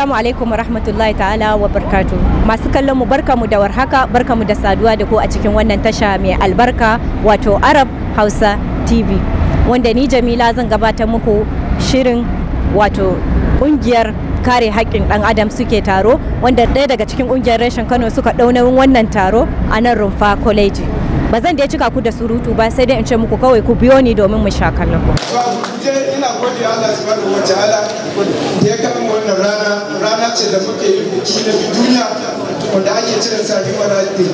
Assalamu alaikum wa rahmatullahi ta'ala wa barkatu. Masu kallon mu, barkamu da warhaka, barkamu da saduwa da ku a cikin wannan tasha mai albarka, wato Arab Hausa TV. Wanda ni Jamila zan gabatar muku shirin, wato kungiyar kare haƙƙin ɗan adam suke taro, wanda ɗaya daga cikin ƙungiyar reshen Kano suka ɗau nauyin wannan taro a nan Rumfa College. Ba zan dai cika ku da surutu ba, sai dai in ce muku kawai ku biyo ni domin mu sha kallon. To, a gurguje, ina gode Allah subhanahu wa ta'ala da ya kama wannan rana. Rana ce da muke yi biki na duniya wanda ake cire sa Human Rights Day.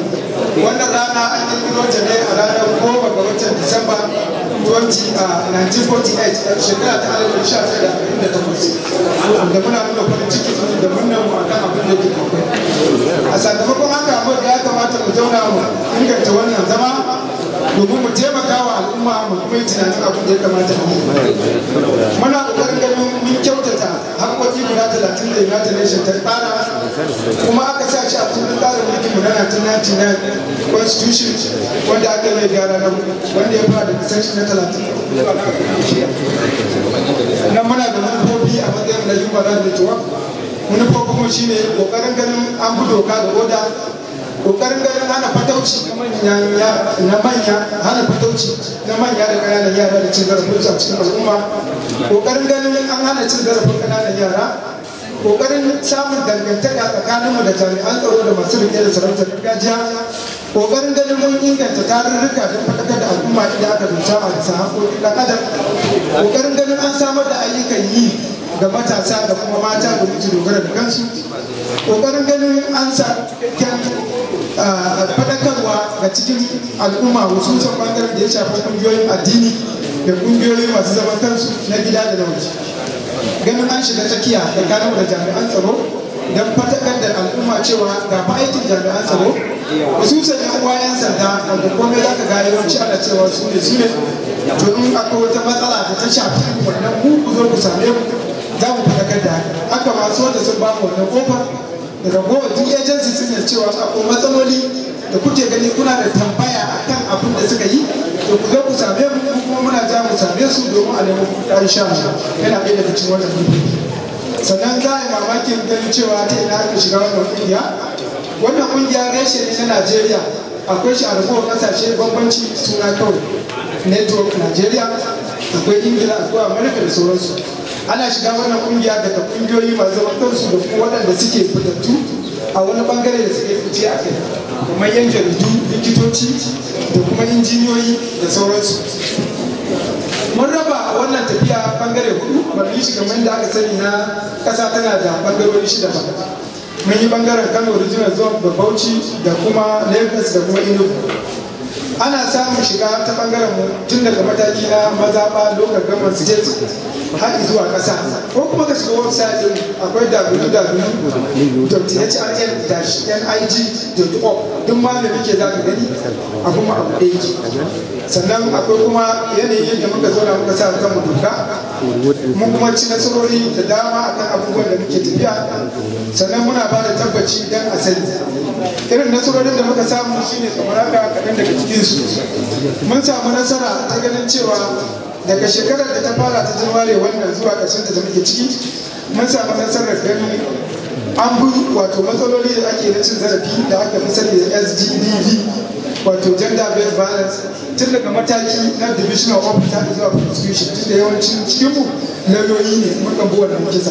Wannan rana an kirkiro ta ne a ranar 10 ga watan Disamba 1948, shekara ta 1948, da muna nuna farin ciki da murnar mu akan abin da yake akwai. A sakamakon haka, mu ya kamata mu zauna mu inganta wannan zama domin mu taimaka wa al'umma, mu kuma yi tunanin abin da ya kamata mu yi. Muna kokarin ganin mun kyautata haƙƙoƙi guda 30 da United Nations ta tsara, kuma aka sa shi a kundin tsarin mulkin mu na 1999 Constitution, wanda aka mai gyara na wanda ya fara daga section na 30. Nan muna da manufofi a matsayin na Human Rights Network. Manufofin mu shine kokarin ganin an bi doka da oda, kokarin ganin hana fatauci na manya, hana fatauci na manya da ƙananan yara da cin zarafin su a cikin al'umma, kokarin ganin an hana cin zarafin ƙananan yara, kokarin samun dangantaka tsakaninmu da jami'an tsaro da masu rike da sarautar gargajiya, kokarin ganin mun inganta tarurruka don faɗakar da al'umma inda aka dosa a bisa haƙoƙin ɗan adam, kokarin ganin an samar da ayyukan yi ga matasa da kuma mata domin su dogara da kansu, kokarin ganin an samu cikakken faɗakarwa ga cikin al'umma, hususan ɓangaren da ya shafi ƙungiyoyin addini da ƙungiyoyi masu zaman kansu na gida da na waje, ganin an shiga tsakiya tsakanin da jami'an tsaro don faɗakar da al'umma cewa ga fa aikin jami'an tsaro, hususan yan uwa 'yan sanda, wanda komai za ka ga yawanci ana cewa su ne, su ne. To, in akwai wata matsala da ta shafi wannan, ku ku zo ku same mu, za mu faɗakar da haka. Haka masu wanda sun ba mu wannan kofar da ragowar duk agency sun yi cewa akwai matsaloli da kuke gani, kuna da tambaya akan abin da suka yi, to ku zo ku same mu, kuma muna ja mu same su domin a nemi kuɗa, insha Allah. Yana ɗaya daga cikin wannan manufofi. Sannan za a yi mamakin ganin cewa ta ina aka shiga wannan ƙungiya. Wannan ƙungiya reshe ne na Najeriya, akwai shi a ragowar ƙasashe, bambanci suna kawai. Network Najeriya, akwai Ingila, akwai Amurka da sauransu. Ana shiga wannan kungiya daga kungiyoyi masu zaman kansu da kuma waɗanda suke fitattu a wani bangare da suke fice a kai, kamar yan jaridu, likitoci da kuma injiniyoyi da sauransu. Mun raba wannan tafiya bangare hudu. Ba mu yi shi kamar da aka sani na ƙasa tana da bangarori shida ba. Mun yi bangaren Kano Regional Zone da Bauchi da kuma Lagos da kuma Enugu. Ana samun shiga ta bangaren mu tun daga mataki na mazaɓa, local government, state, har zuwa ƙasa, ko kuma ka shiga website din, akwai www.hrn-nig.org. Duk ma me muke za ka gani, a kuma abu ɗaya yake. Sannan akwai kuma yanayin yadda muka zauna muka sa kanmu doka, mun kuma ci nasarori da dama akan abubuwan da muke tafiya. Sannan muna ba da tabbaci don a sani irin nasarorin da muka samu shine kamar haka, kaɗan daga cikinsu. Mun samu nasara ta ganin cewa daga shekarar da ta fara ta January wannan zuwa ƙarshen da muke ciki, mun samu nasarar ganin an bi wato matsaloli da ake na cin zarafi da aka fi sani da SGBV, wato gender based violence, tun daga mataki na divisional officer zuwa prosecution, tun da yawancin cikinmu lauyoyi ne, mukan bi wannan kisa.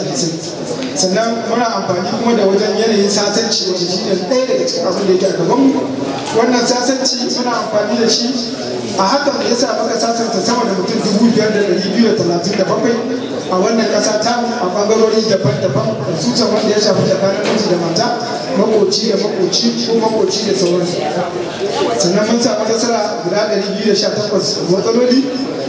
Sannan muna amfani kuma da wajen yanayin sasanci, wanda shi ne ɗaya daga cikin abin da yake a gabanmu. Wannan sasanci muna amfani da shi a hakan ya sa muka sasanta sama da mutum 5,237 a wannan ƙasa tamu a ɓangarori daban-daban, hususan wanda ya shafi tsakanin miji da mata, makoci da makoci, ko makoci da sauransu. Sannan mun samu nasara guda 218 matsaloli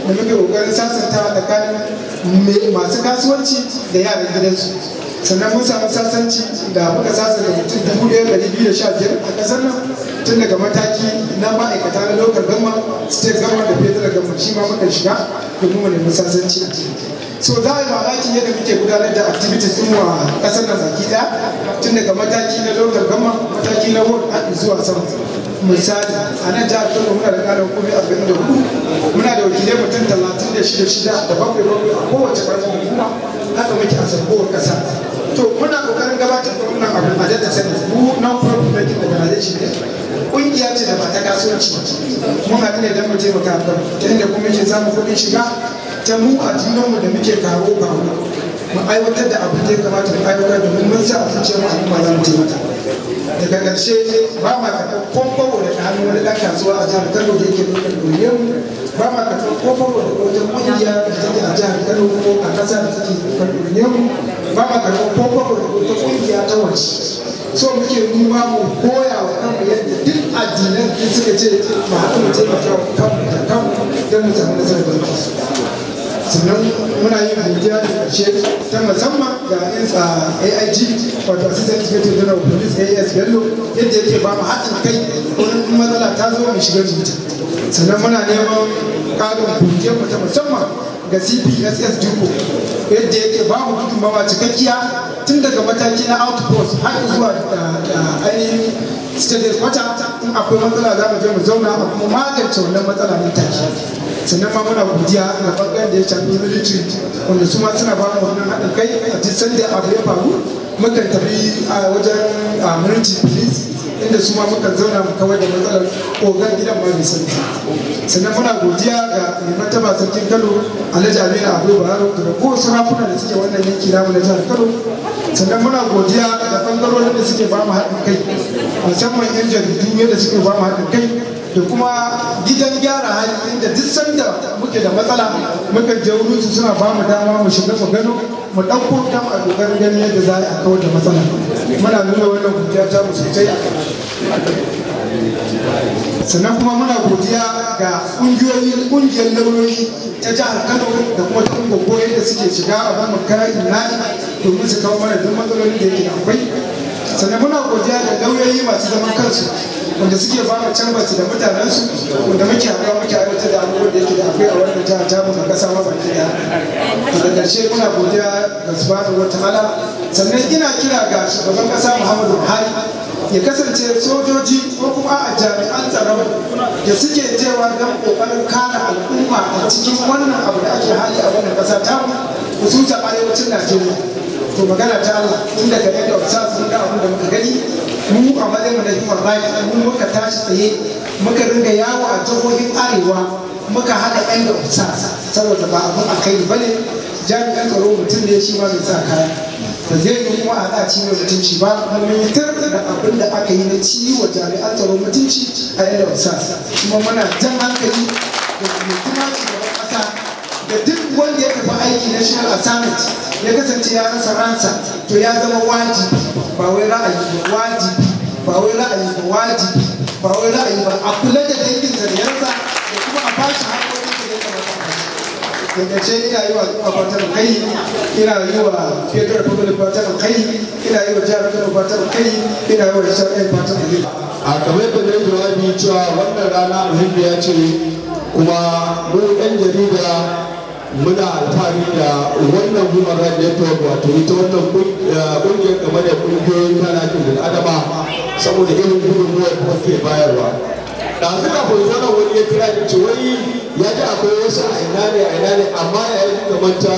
da muke ƙoƙarin sasantawa tsakanin masu kasuwanci da yaran gidansu. Sannan mun samu sasanci da muka sasanta mutum 1,215 a ƙasar nan, tun daga mataki na ma'aikata na local government, state government da federal government. Shi ma muka shiga domin mu nemi sasanci. So za a yi mamakin yadda muke gudanar da activities din wa ƙasar nan baki ɗaya, tun daga mataki na local government, mataki na ward, har zuwa sama. Misali, a nan jihar Kano muna da ƙarin hukumi 44, muna da wakilai mutum 36, shida da bakwai bakwai a kowace ƙaramar hukuma. Haka muke a sabuwar ƙasa. To muna kokarin gabatar da wannan abu a daɗa sani mu non profit making organization ne, ƙungiya ce da ba ta kasuwanci. Mun haɗu ne don mu taimaka kan ta inda kuma muke samun kuɗin shiga ta mu a junanmu da muke kawo kawo mu aiwatar da abin da ya kamata mu aiwatar, domin mun sa a zuciyar mu al'umma za mu taimaka. Daga ƙarshe, ba ma karɓar kwamfaro daga hannun wani ɗan kasuwa a jihar Kano da yake ɗaukar ɗoriyar mu, ba ma karɓar kwamfaro daga wata ƙungiya da take a jihar Kano ko a ƙasa da take ɗaukar ɗoriyar mu, ba ma karɓar kwamfaro daga wata ƙungiya ta waje. So muke nima mu koya wa kanmu yadda duk addinan da suka ce mu haɗu mu taimaka wa kanmu da kanmu don mu samu nasarar da muke so. Sannan muna yin godiya da ƙarshe ta musamman ga AIG, wato Assistant Inspector General of Police AS Bello, yadda yake ba mu haɗin kai wurin matsala ta zo mu shiga zuciya. Sannan muna neman ƙarin godiyar mu ta musamman ga CPSS Duko, yadda yake ba mu gudunmawa cikakkiya tun daga mataki na outpost har zuwa ainihin state headquarter. In akwai matsala, za mu je mu zauna a kuma magance wannan matsala nan take. Sannan ma muna godiya ga bangaren da ya shafi military, wanda su ma suna ba mu wannan haɗin kai. A duk sanda abu ya faru, mukan tafi a wajen military police, inda su ma mukan zauna mu kawar da matsalar, ogan gidan ma bai sani. Sannan muna godiya ga mai martaba Sarkin Kano, Alhaji Aminu Ado Bayero, da ragowar sarakuna da suke wannan yanki namu na jihar Kano. Sannan muna godiya da bangarorin da suke ba mu haɗin kai, musamman 'yan jaridu yadda suke ba mu haɗin kai, da kuma gidan gyara hali, inda duk sanda muke da matsala muka je wurin su, suna ba mu dama mu shiga mu gano mu ɗauko dam a ƙoƙarin ganin yadda za a kawar da matsala. Muna nuna wannan godiya ta mu sosai a Sannan kuma muna godiya ga ƙungiyoyi, ƙungiyar lauyoyi ta jihar Kano da kuma ta Ungogo, yadda suke shiga a bamu kayan na'i domin su kawo mana duk matsalolin da yake da akwai. Sannan muna godiya da lauyoyi masu zaman kansu, wanda suke ba mu canbasu da mutanensu, wanda muke haɗuwa muke aiwatar da abubuwan da yake da akwai a wannan jihar tamu da ƙasa ma baki ɗaya. Daga ƙarshe, muna godiya ga Subhanahu wa Ta'ala. Sannan ina kira ga shugaban ƙasa Muhammadu Buhari, ya kasance sojoji ko kuma a jami'an tsaro da suke jewa don ƙoƙarin kare al'umma a cikin wannan abu da ake hali a wannan ƙasa tamu, hususan arewacin Najeriya. To magana ta Allah, tun daga yadda wasa sun ga abin da muka gani, mu a matsayin mu na human rights, mu muka tashi tsaye muka ringa yawo a jihohin arewa, muka haɗa end of SARS, saboda ba abin a kai ba ne. Jami'an tsaro mutum ne shi ma mai sa kaya, ba zai yi kuma a haɗa ci mai mutunci ba. Mun yi tir da abin da aka yi na ci wa jami'an tsaro mutunci a end of SARS. Kuma muna jan hankali da mai kuma shugaban ƙasa da duk wanda ya tafi aiki national assignment ya kasance ya rasa ransa, to ya zama wajibi, ba wai ra'ayi ba, wajibi, ba wai ra'ayi ba, wajibi, ba wai ra'ayi ba, a kula da danginsa da ya rasa da kuma a bashi haƙoƙin da ya kamata a bashi. Da ƙarshe, ina yi wa al'umma fatan kai, ina yi wa Federal Republic fatan kai, ina yi wa jihar Kano fatan kai, ina yi wa HRN fatan kai. A kamar yadda na yi jawabi cewa wannan rana muhimmiya ce, kuma mu 'yan jarida muna alfahari da wannan Human Rights Network, wato ita wannan kungiyar game da kungiyoyin kare hakkin bil'adama, saboda irin gudunmuwar da take bayarwa. Ɗazu kafin zo nan, wani ya kira ni, ce wai ya ji akwai wasu a ina ne, a ina ne, amma ya yi kamar ta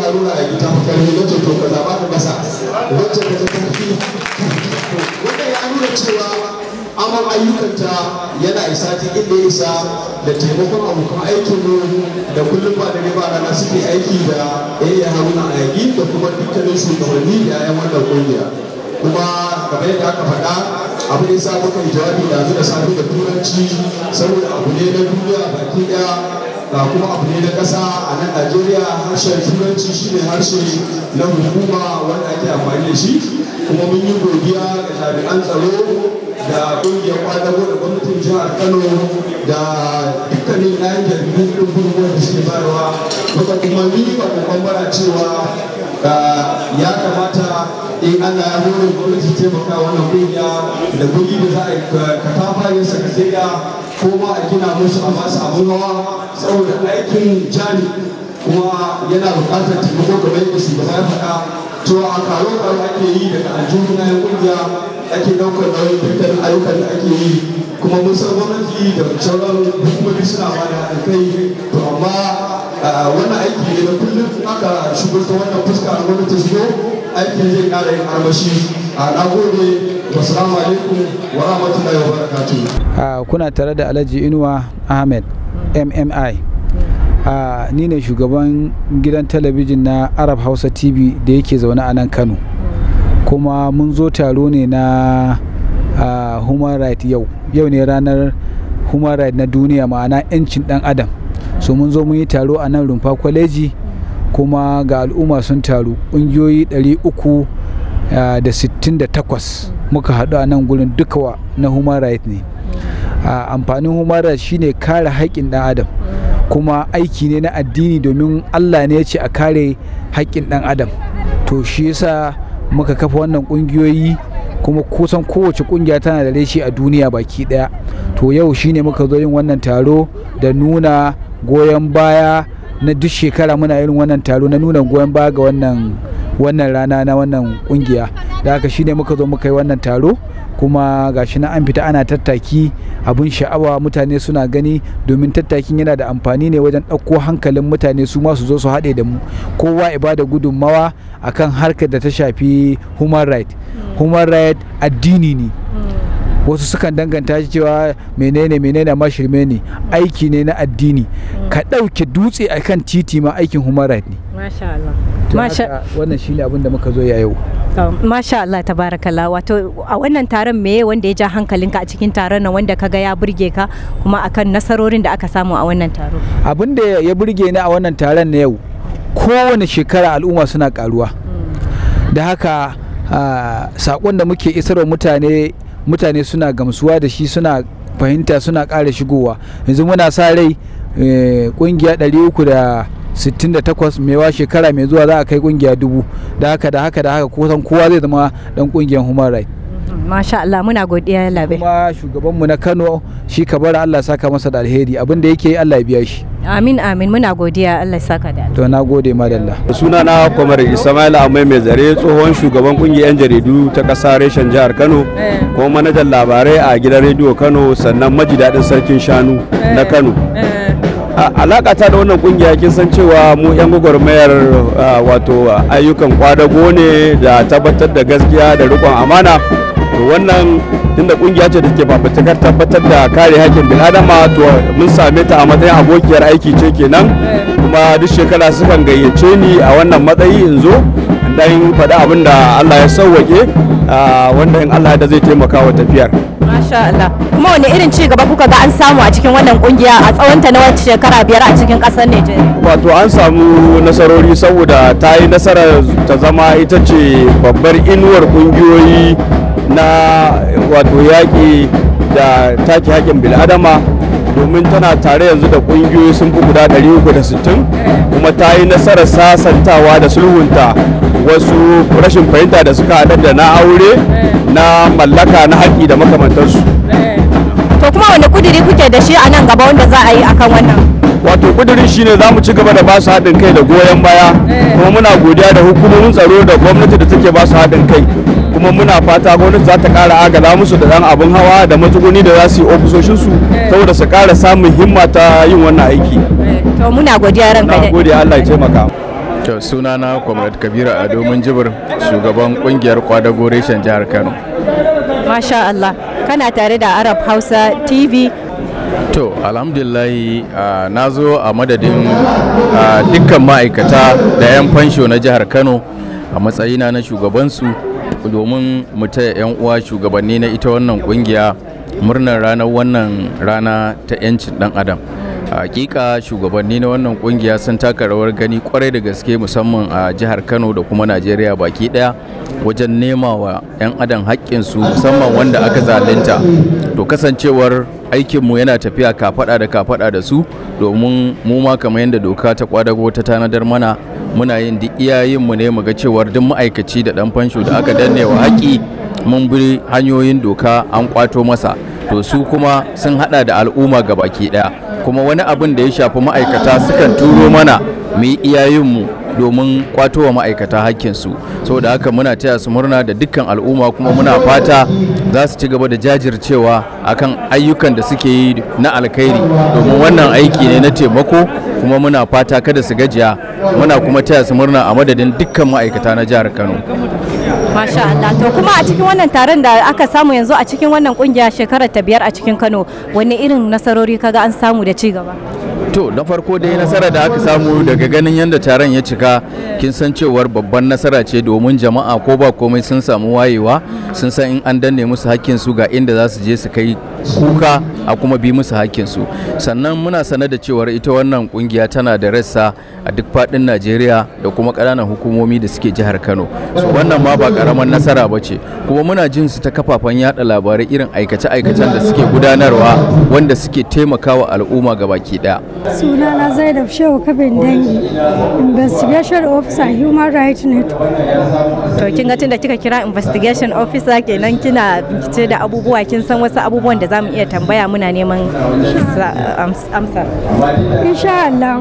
Haruna a gita karfi. Na ce to ka zaɓa ka masa wacce ka ta fi. Wannan ya nuna cewa aman ayyukanta yana isa cikin inda ya isa, da taimakon abokan aikinmu da kullum ba da ba rana suke aiki da Haruna Ayagi da kuma dukkanin shugabanni da yayan wannan kungiya. Kuma kamar yadda aka faɗa, abu ne sa muka yi jawabi da da safe da Turanci, saboda abu ne na duniya baki ɗaya, ga kuma abu ne na ƙasa. A nan Najeriya, harshen Turanci shine harshe na hukuma wanda ake amfani da shi. Kuma mun yi godiya ga jami'an tsaro da ƙungiyar kwadago da gwamnatin jihar Kano da dukkanin 'yan jaridu ɗin gudunmuwar da suke bayarwa. Muka kuma miƙa kokon bara cewa ya kamata in Allah ya hore, gwamnati taimaka wannan kungiya da kuɗi da za a yi katafarin sakatariya, ko ma a gina musu, a basu abin hawa, saboda aikin jami kuma yana buƙatar taimako. Kamar yadda shugaba ya faɗa cewa a karo karo ake yi, daga aljihu na yan kungiya ake ɗaukar nauyin dukkan ayyukan da ake yi. Kuma mun san gwamnati da sauran hukumomi suna ba da haɗin kai, to amma Wannan aiki ne na kullum, aka shigo ta wannan fuska a gwamnati shigo, aikin zai ƙara yin armashi. Na gode, wassalamu alaikum wa rahmatullahi wa barakatuh. Kuna tare da Alhaji Inuwa Ahmed MMI. Ni ne shugaban gidan talabijin na Arab Hausa TV da yake zaune a nan Kano. Kuma mun zo taro ne na human right yau. Yau ne ranar human right na duniya, ma'ana 'yancin dan adam. So mun zo mun yi taro a nan Rumfa Kwaleji, kuma ga al'umma sun taru, ƙungiyoyi 368 muka haɗu a nan gurin, duka na human right ne. Amfanin human right shine kare haƙƙin ɗan adam, kuma aiki ne na addini domin Allah ne ya ce a kare haƙƙin ɗan adam. To shi yasa muka kafa wannan ƙungiyoyi, kuma kusan kowace ƙungiya tana da reshe a duniya baki ɗaya. To yau shine muka zo yin wannan taro da nuna goyon baya na duk shekara muna irin wannan taro na nuna goyon baya ga wannan rana na wannan kungiya. Da haka shine muka zo muka yi wannan taro, kuma gashi na an fita ana tattaki, abun sha'awa, mutane suna gani, domin tattakin yana da amfani ne wajen ɗauko hankalin mutane su ma su zo su haɗe da mu, kowa ya bada gudunmawa akan harkar da ta shafi human right. Human right addini ne, wasu sukan danganta shi cewa menene menene, amma shirme ne, aiki ne na addini. Ka ɗauke dutse a kan titi ma aikin human right ne. Masha Allah. Wannan shine abin da muka zo ya yau. Masha Allah, tabarakallah. Wato a wannan taron meye wanda ya ja hankalinka a cikin taron nan, wanda kaga ya burge ka, kuma akan nasarorin da aka samu a wannan taro? Abin da ya burge ni a wannan taron na yau, kowane shekara al'umma suna karuwa. Da haka sakon da muke isarwa mutane, mutane suna gamsuwa da shi, suna fahimta, suna ƙara shigowa. Yanzu muna sa rai kungiya 368, mewa shekara mai zuwa za a kai kungiya 1000. Da haka da haka da haka kusan kowa zai zama dan kungiyar human right. Masha Allah, muna godiya labe. Kuma shugabanmu na Kano shi Kabara, Allah saka masa da alheri, abin da yake yi Allah ya biya shi. Amin amin, muna godiya, Allah saka da alheri. To na gode madalla. Suna na Kwamar Ismail Amai Mai Zare, tsohon shugaban kungiyar 'yan jaridu ta ƙasa reshen jihar Kano, kuma manajan labarai a gidan rediyo Kano, sannan majidadin sarkin shanu na Kano. Alaƙa ta da wannan kungiya, kin san cewa mu 'yan gwagwarmayar wato ayyukan kwadago ne da tabbatar da gaskiya da riƙon amana. To wannan tunda kungiya ce da ke fafutukar tabbatar da kare haƙƙin bil'adama, to mun same ta a matsayin abokiyar aiki ce kenan. Kuma duk shekara sukan gayyace ni a wannan matsayi in zo dan faɗi abin da Allah ya sauwaƙe, wanda in Allah da zai taimaka wa tafiyar. Masha Allah. Kuma wani irin ci gaba kuka ga an samu a cikin wannan kungiya a tsawonta na wata shekara 5 a cikin ƙasar Najeriya? Wato an samu nasarori, saboda ta yi nasarar ta zama ita ce babbar inuwar kungiyoyi na wato yaƙi da take haƙƙin bil'adama, domin tana tare yanzu da ƙungiyoyi sun fi guda 360, kuma ta yi nasarar sasantawa da sulhunta wasu rashin fahimta da suka haɗar da na aure, na mallaka, na haƙƙi da makamantansu. To kuma wani kudiri kuke da shi a nan gaba wanda za a yi akan wannan? Wato kudirin shine za mu ci gaba da basu haɗin kai da goyon baya, kuma muna godiya da hukumomin tsaro da gwamnati da take basu haɗin kai, kuma muna fata gwamnati za ta ƙara agaza musu da ɗan abin hawa da matsuguni da za su yi ofisoshinsu, saboda su ƙara samun himma ta yin wannan aiki. To muna godiya ranka. Na gode, Allah ya taimaka. To sunana Comrade Kabiru Ado Minjibir, shugaban kungiyar kwadago reshen jihar Kano. Masha Allah, kana tare da Arab Hausa TV. To alhamdulillahi, na zo a madadin dukkan ma'aikata da 'yan fansho na jihar Kano a matsayina na shugabansu, domin mu taya 'yan uwa shugabanni na ita wannan kungiya murnar ranar wannan rana ta 'yancin dan adam. Hakika shugabanni na wannan kungiya sun taka rawar gani kwarai da gaske, musamman a jihar Kano da kuma Najeriya baki daya, wajen nema wa 'yan adam haƙƙinsu, musamman wanda aka zalunta. To kasancewar aikinmu yana tafiya kafaɗa da kafaɗa da su, domin mu ma kamar yadda doka ta kwadago ta tanadar mana, muna yin duk iyayenmu ne mu ga cewar duk ma'aikaci da ɗan fansho da aka danne wa haƙƙi, mun bi hanyoyin doka an kwato masa. To su kuma sun hada da al'umma ga baki daya, kuma wani abin da ya shafi ma'aikata sukan turo mana mu yi iyayenmu domin kwato wa ma'aikata hakkinsu. Saboda haka muna taya su murna da dukkan al'umma, kuma muna fata za su ci gaba da jajircewa akan ayyukan da suke yi na alkhairi, domin wannan aiki ne na taimako, kuma muna fata kada su gajiya. Muna kuma taya su murna a madadin dukkan ma'aikata na jihar Kano. Masha Allah. To kuma a cikin wannan taron da aka samu yanzu a cikin wannan kungiya shekarar ta 5 a cikin Kano, wani irin nasarori kaga an samu da ci gaba? To na farko dai nasara da aka samu daga ganin yadda taron ya cika, kin san cewar babban nasara ce, domin jama'a ko ba komai sun samu wayewa, sun san in an danne musu hakkin su ga inda za su je su kai kuka a kuma bi musu hakkin su. Sannan muna sane da cewar ita wannan kungiya tana da rassa a duk faɗin Najeriya da kuma ƙananan hukumomi da suke jihar Kano. So wannan ma ba ƙaramin nasara ba ce, kuma muna jin su ta kafafen yada labarai irin aikace-aikacen da suke gudanarwa wanda suke taimakawa al'umma gabaki ɗaya. Sunana Zainab Shehu Kabin Dangi, Investigation Officer, Human Rights Network. To kin ga tunda kika kira Investigation Officer kenan kina bincike da abubuwa, kin san wasu abubuwan da zamu iya tambaya, muna neman amsa. Insha Allah.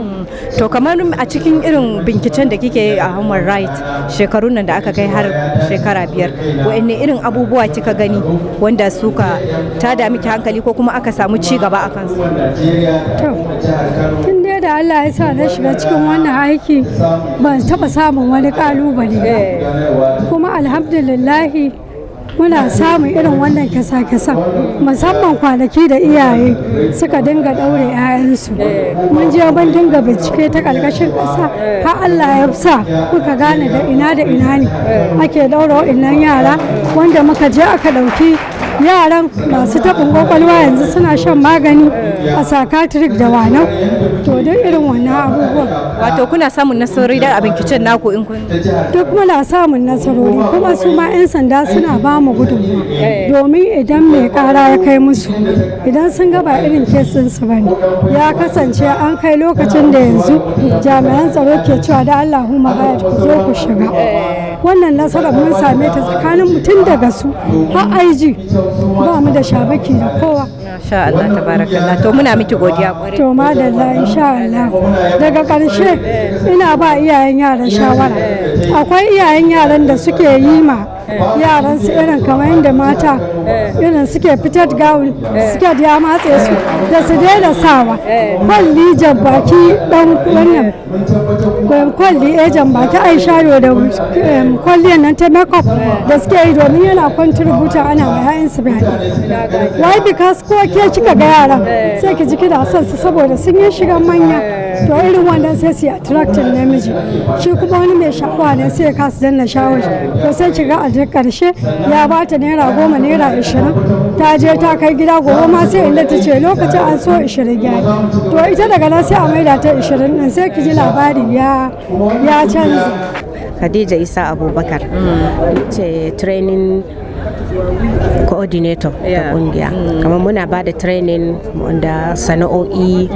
To kamar a cikin irin binciken da kike yi a Human Rights shekarun nan da aka kai har shekara 5, wa'anne irin abubuwa kika gani wanda suka tada miki hankali ko kuma aka samu ci gaba a kansu? To tun dai da Allah ya sa na shiga cikin wannan aiki ban taɓa samun wani ƙalubale ba, kuma alhamdulillahi muna samun irin wannan kyasa-kyasa, musamman kwanaki da iyaye suka dinga ɗaure 'ya'yansu. Mun je mun dinga bincike ta ƙarƙashin ƙasa har Allah ya sa muka gane da ina da ina ne ake ɗaure wa'innan yara, wanda muka je aka ɗauki yaran masu taɓin ƙwaƙwalwa yanzu suna shan magani a psychiatric da wanau. To duk irin wannan abubuwan. Wato kuna samun nasarori da a binciken naku in kun? Duk muna samun nasarori, kuma su ma 'yan sanda suna ba mu gudunmuwa, domin idan mai kara ya kai musu, idan sun ga ba irin kesin su bane, ya kasance an kai lokacin da yanzu jami'an tsaro ke cewa da Allahumma bayat ku zo ku shiga. Wannan nasarar mun same ta tsakanin mutum daga su har IG, ba mu da shabaki da kowa. Masha Allah, tabarakallah. To muna miki godiya kwarai. To madalla, insha Allah. Daga ƙarshe ina ba iyayen yaran shawara. Akwai iyayen yaran da suke yi ma yaran su irin kamar yadda mata irin suke fitar gawun suke ya matse su, da su daina sawa kwalli jambaki dan wannan kwalli jambaki eyeshadow da kwalliyar nan ta makeup da suke yi, domin yana contributor ana ma 'ya'yan su fyaɗe. Why? Because ko ke kika ga yaran sai ki ji kina son su saboda sun yi shigan manya. To irin wannan sai su yi attracting namiji, shi kuma wani mai sha'awa ne sai ya kasa danna sha'awar, to sai ki ga a karshe ya ba ta naira 10 naira 20, ta je ta kai gida, gobe ma sai illa ta ce lokacin an so 20 gyari. To ita daga nan sai a maida ta 20 din, sai ki ji labari ya canza. Khadija Isa Abubakar ce training coordinator ta kungiya. Kamar muna ba da training wanda sana'o'i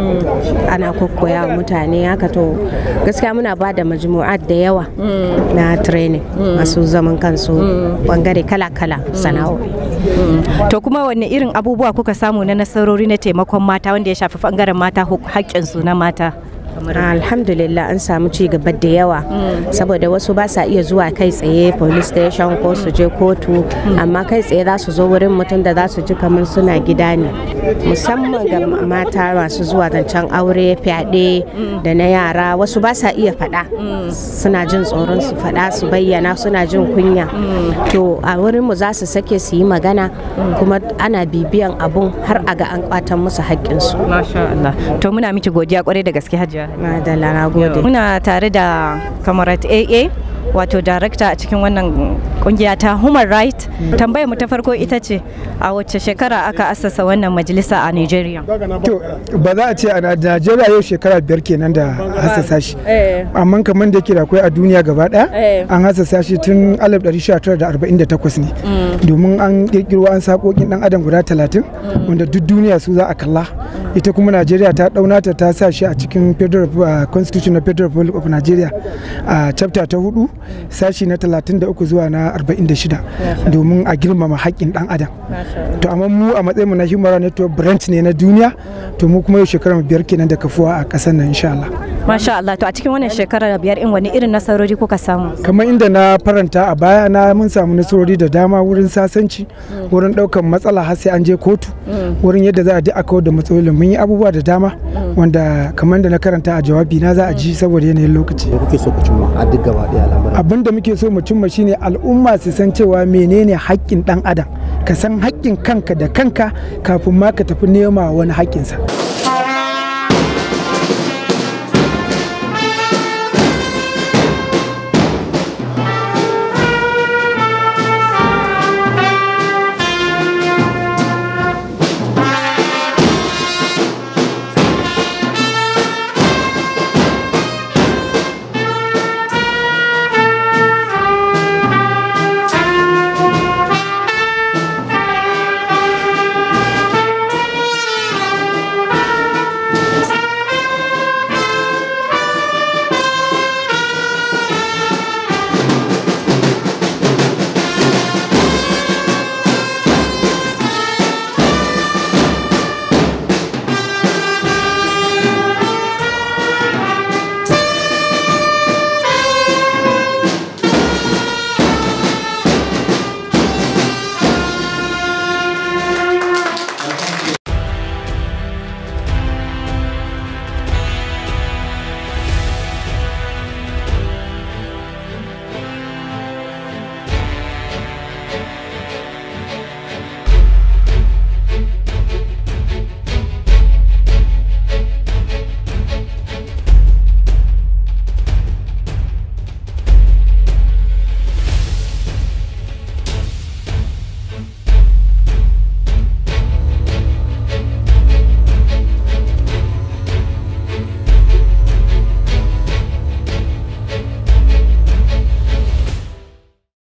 ana kokkoya wa mutane haka. To gaskiya muna ba da majmu'at da yawa na training masu zaman kansu, bangare kala-kala sana'o'i. To kuma wanne irin abubuwa kuka samu na nasarori na taimakon mata wanda ya shafi bangaren mata, haƙƙinsu na mata? Alhamdulillah, an samu ci gaba da yawa, saboda wasu ba sa iya zuwa kai tsaye police station ko su je kotu, amma kai tsaye za su zo wurin mutum da za su ji kamar suna gida ne, musamman ga mata masu zuwa zancen aure, fyaɗe da na yara. Wasu ba sa iya faɗa, suna jin tsoron su faɗa, su bayyana, suna jin kunya. To a wurin mu za su sake su yi magana, kuma ana bibiyan abun har a ga an kwatan musu haƙƙinsu. Masha Allah. To muna miki godiya kwarai da gaske, Hajiya. Madalla, na gode. Muna tare da Comrade AA, wato director a cikin wannan kungiya ta Human Right. Tambayar mu ta farko ita ce, a wacce shekara aka assasa wannan majalisa a Nigeria? To ba za a ce a Najeriya yau shekara 5 kenan da hassasa shi. Amma kamar da yake da akwai a duniya gaba daya, an hassasa shi tun 1948 ne. Domin an kirkiro an sakokin dan adam guda 30 wanda duk duniya su za a kalla. Ita kuma Najeriya ta ɗaunata ta sa shi a cikin Federal Constitution na Federal Republic of Nigeria a chapter ta 4, sashi na 33 zuwa na 46, domin a girmama haƙƙin ɗan adam. To amma mu a matsayin mu na Human Rights Network, branch ne na duniya. To mu kuma yau shekarar 5 kenan da kafuwa a ƙasar nan, insha Allah. Masha Allah. To a cikin wannan shekarar 5 in, wani irin nasarori kuka samu? Kamar inda na faranta a baya, na mun samu nasarori da dama wurin sasanci, wurin ɗaukan matsala har sai an je kotu, wurin yadda za a ji a kawar da matsalolin. Mun yi abubuwa da dama wanda kamar da na karanta a jawabi na za a ji, saboda yanayin lokaci. Me kuke so ku cimma a duk gaba ɗaya al'amuran? Abin da muke so mu cimma shine al'umma su san cewa menene haƙƙin ɗan adam. Ka san haƙƙin kanka da kanka kafin ma ka tafi nema wani haƙƙinsa.